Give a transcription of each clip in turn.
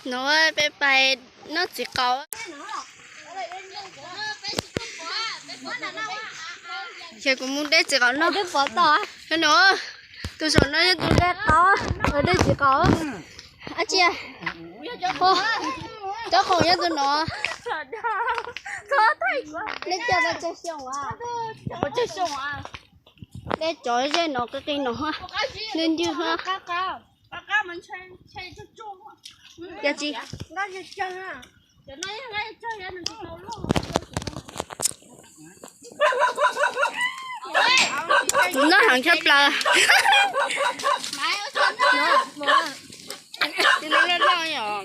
No peb pais noj txiv qaub. Ces kuv mus de txiv qaub noj. No, tus saum no yog tus de qaub, de txiv qaub. Ab tsi, cov khoom yog tus no. Nej coj tau tsawg xyoo a? De cov zej no qi qi no, nws ncw. Yog tsi? Kuv noj heev tshaj plaws. Loj loj os.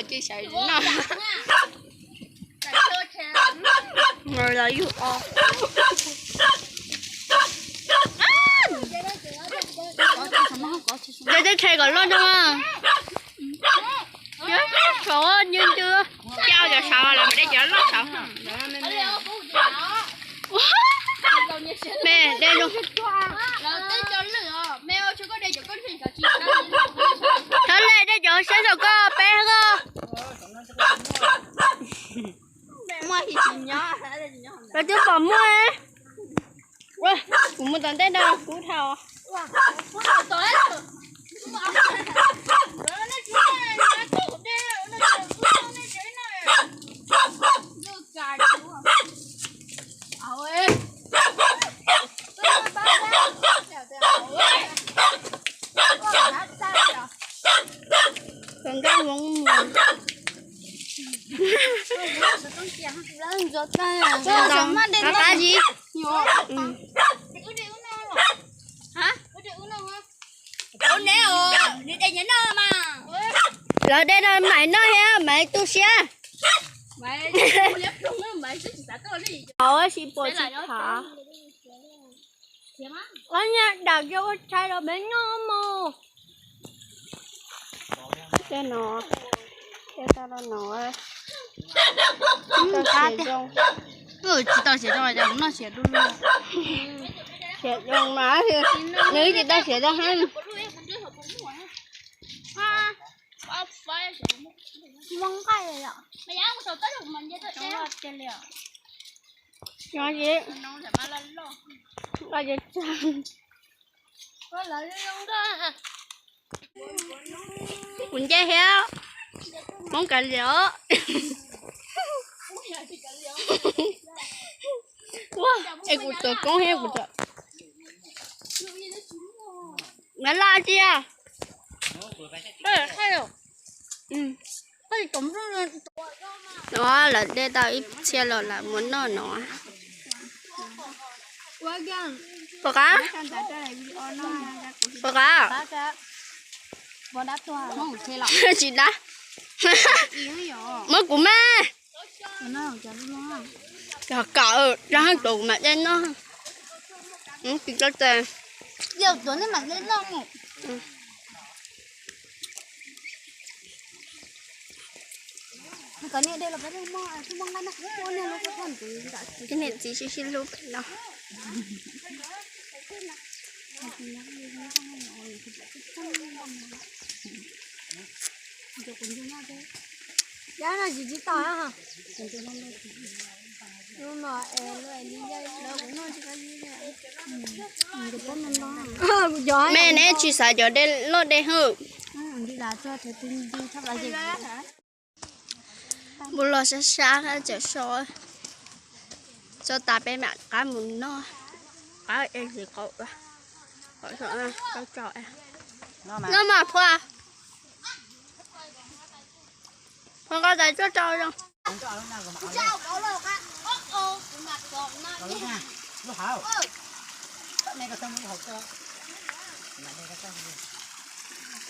Tsis sawv noj. Los yug os. De tej tshais kom loj no. Saud ncw ncw, coj cov saud los de cov loj saud. Me de, thov le de cov saib saum koj peb koj. Lawv twb pom muaj. Kuv mus tom ntej no kuv dhau. Kom nkauj hmoob mus. Qab qab zib. Lawv de no Maiv noj thiab Maiv tu siab. Ua si puas tsis khav. Ua niag dam kiag ua tshais los peb noj mus. Tej no, tej tau los no. Tsis tau siav zoo, tsis tau siav zoo, noj siav du lug. Siav zoo mas, nws tsis tau siav zoo heev. Kuv nce thiab, Hmoob kav liam. Es kuv tuav koob thiab kuv tuav. Laj tiag. No lawv de tau ib txhia los lawv muab noj no. Puas qab? Puas qab? Tsis dab. Muab kuv mas. Kawm, kawm, rau hauv tus kuv mam de noj. Tsis tau tes. Ib niam txiv sib sib hlub pem no. Me neb tsis xav cov dej loj dej hwj. Npus los sab sab tseem so, so tas peb mam qab mus noj, qab es tsis qaum, qaum so, noj mas Phua, Phua nqa tais tuaj rau zoo.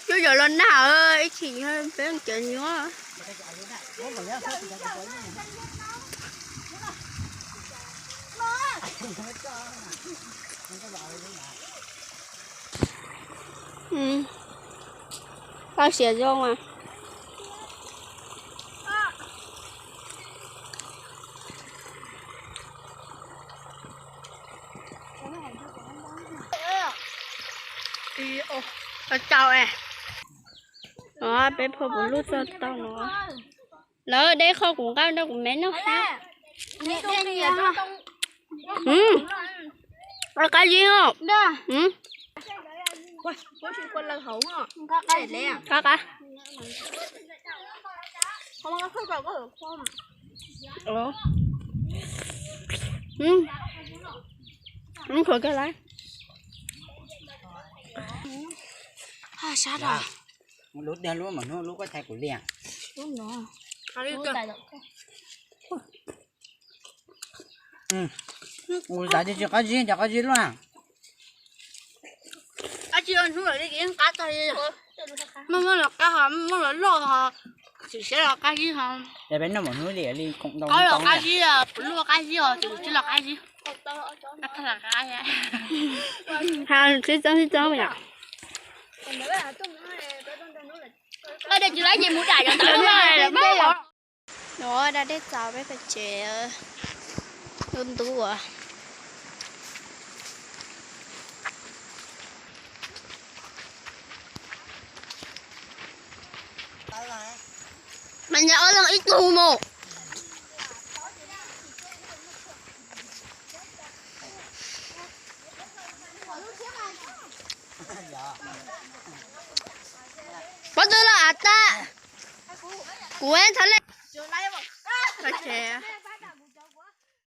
Cov yawm los nag ib chim peb cov nyuaj. Tau siav zoo mas. Tau tau es. Peb phua puv luj txog tau no. Lawv deb qho kuv nqa rau kuv me noj hab. Qab zib os. Qab qab. Khuav kawg lawm. Sab os. Lub tiag lub mas hnub lub koj thaij kuv liam. Kuv xav tias tsis qab zib, cov qab zib luaj. Qab zib hnub lawm li qab tag li. Muaj muaj los qab ho, muaj los loj ho, tsis siab los qab zib ho. Qab los qab zib, puv luj qab zib os, tsis los qab zib. Sib txeeb sib txeeb yom. Koj dej tsis laib ces mus dam cov ntawd. Nuav da dej txaus peb pem tsev, ntub ntub as. Mas nyag ob leeg ib tug mus. Pob tw los av tag. Kuv thov le.